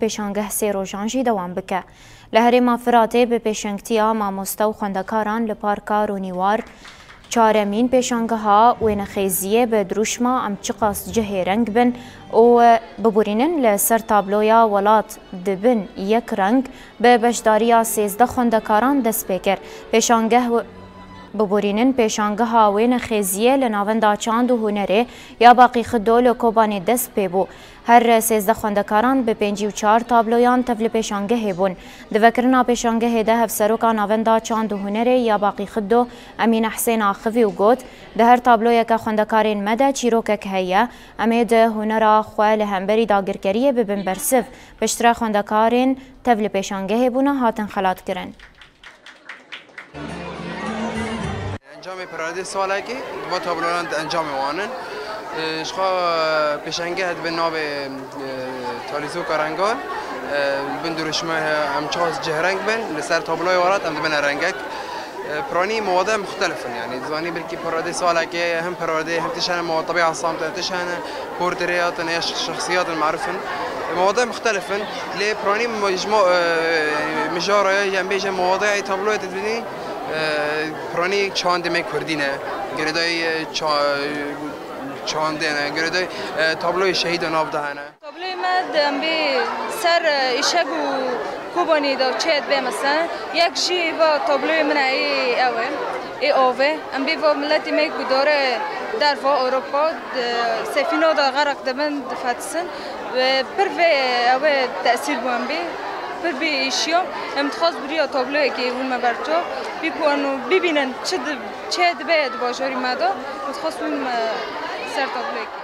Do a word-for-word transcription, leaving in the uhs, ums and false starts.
pêşangeh sê rojan jî dewam bike. Li herêma Firatê bi pêşengtiya mamoste û xwendekaran li Parka Ronîwar çaremîn pêşangeha wênexêziyê bi dirûşma Em çiqas cihê reng bin û biborînin li ser tabloya Welat dibin yek reng bi beşdariya sêzdeh xwendekaran dest pê kir. Pêşangeh Biborînin pêşangeha wênexêziyê li Navenda Çand û Hunerê ya Baqî Xido li Kobanê dest pê bû. Her sêzdeh xwendekaran bi pêncî û çar tabloyan tevli pêşangehê bûn. Di vekirina pêşangehê de Hevseroka Navenda Çand û Hunerê ya Baqî Xido Emîne Hisên axivî û got, Di her tabloyeke xwendekarên me de çîrokek heye. Em ê di hunera xwe li hemberî dagirkeriyê bibin bersiv. Piştre xwendekarên tevli pêşangehê bûne hatin xelatkirin. Encamê peradê salekê di va tabloyan di encamê wan in. Ji xwe pêşengeh dibe navê, e, Talîzoka Rengan. E, bin dirûşme em çiqas cihreng bin, li ser tabloyê Welat em dibine rengek. E, piranî mewade muxtelif in, yanî dizanî belkî peradê salekê hem peradê hem tişt hene, mewad-, tebiya samte tişt hene. Portreya tune ya şexsiyatin maruf in. Mewade muxtelif in. Lê piranî me-, ji me-, e, mijara ye, em bêje mewade ê tabloyê te dibînî, e, piranî çandê me kurdî ne. Girêdayî, e, ça-, çandê ne. Girêdayî, e, tabloyê şehîda nav de hene. Tabloyê me di em bê ser, e, îşeg û Kobanî de çê dibe mesela. Yek jî va tabloyê min e, ê ew e. Ê avê. Em bê va miletê me ku dore derva Ewropa, di sefîna de xerq dibin, difetisin. Ve pir vê ew ê tesîr bû em bê. Pir bê êşiya. Em dixwaz biriya tabloyekê hûn me ber to. Bî ku eno bibînin çi di, çê dibe di bajarî me de. Em dixwaz hûn me ser tabloyekê.